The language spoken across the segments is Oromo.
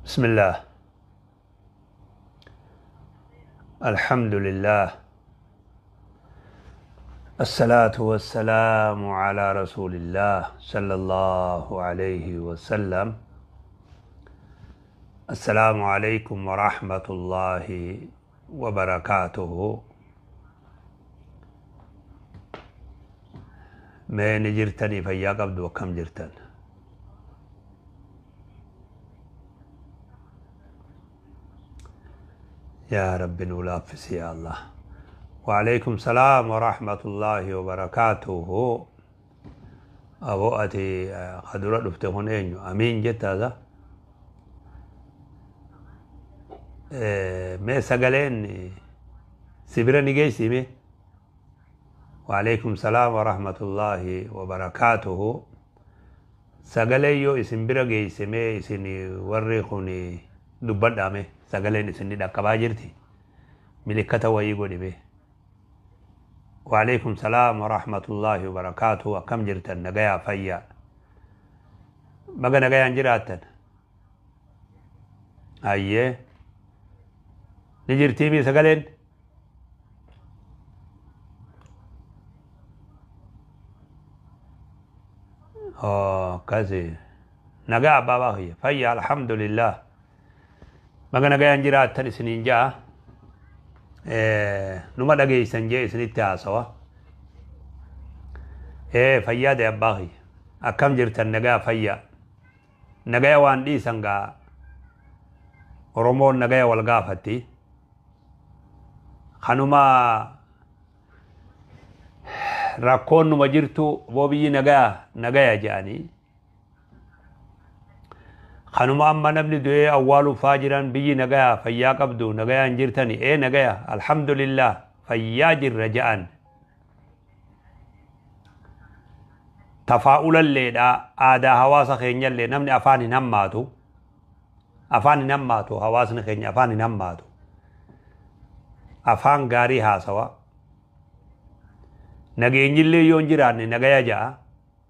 بسم الله، الحمد لله، الصلاة والسلام على رسول الله صلى الله عليه وسلم. السلام عليكم ورحمة الله وبركاته. Mee ni jirtanii? Fayyaa qabdu? Akkam jirtan? Yaa Rabbi, nuu laaffisi, yaa Allah. وعليكم السلام ورحمة الله وبركاته. Aboo, ati kadura dhufte kun eenyu? Amiin jettaasa. Mee sagaleen si bira ni geessi mee? وعليكم السلام ورحمة الله وبركاته. Sagalee yoo isin bira geesse, mee isin warri kun dubbadhaa. Mee sagaleen isin ni dhaqqabaa jirti? Milikkata wayii godhi mee. وعليكم السلام ورحمة الله وبركاته. Akkam jirtan? Nagayaa, fayyaa? Baga nagayaan jiraattan. Ayyee, ni jirtii mi sagaleen? Akkasi, nagaa abbaa baay'ee, fayyaa, alhamdulillah. Baga nagayaan jiraattan isiniin ja'a. Numa dhageeysan jee isinitti haasawa. Fayyaa de, abbaa kiyya. Akkam jirtan? Nagaa, fayyaa? Nagaya waan dhiisan gaa, Oromoon nagaya wal gaafatti. Kanuma rakkoon numa jirtu boo, biyyi nagaya nagaya jedhanii. Kanuma amma namni du'ee awwaaluuf faa jiran, biyyi nagaya, fayyaa qabdu, nagayaan jirtani? Ee, nagaya, alhamdulillah, fayyaa jirra jedhan. Tafaa'ulalleedha, aadaa hawaasa keenyallee namni afaan hin hammaatu. Afaan hin hammaatu, hawaasni keenya afaan hin hammaatu. Afaan gaarii haasawa. Nageenyillee yoo hin jiraanne nagaya ja'a,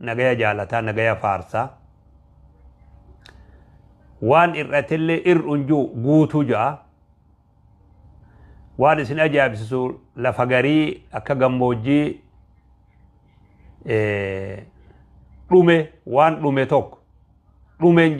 nagaya jaalataa, nagaya faarsaa. Waan irratillee ir'un jiru guutuu ja'a. Waan isin ajaa'ibsiisu, lafa garii akka gammoojjii dhume, waan dhume tokko dhumeen.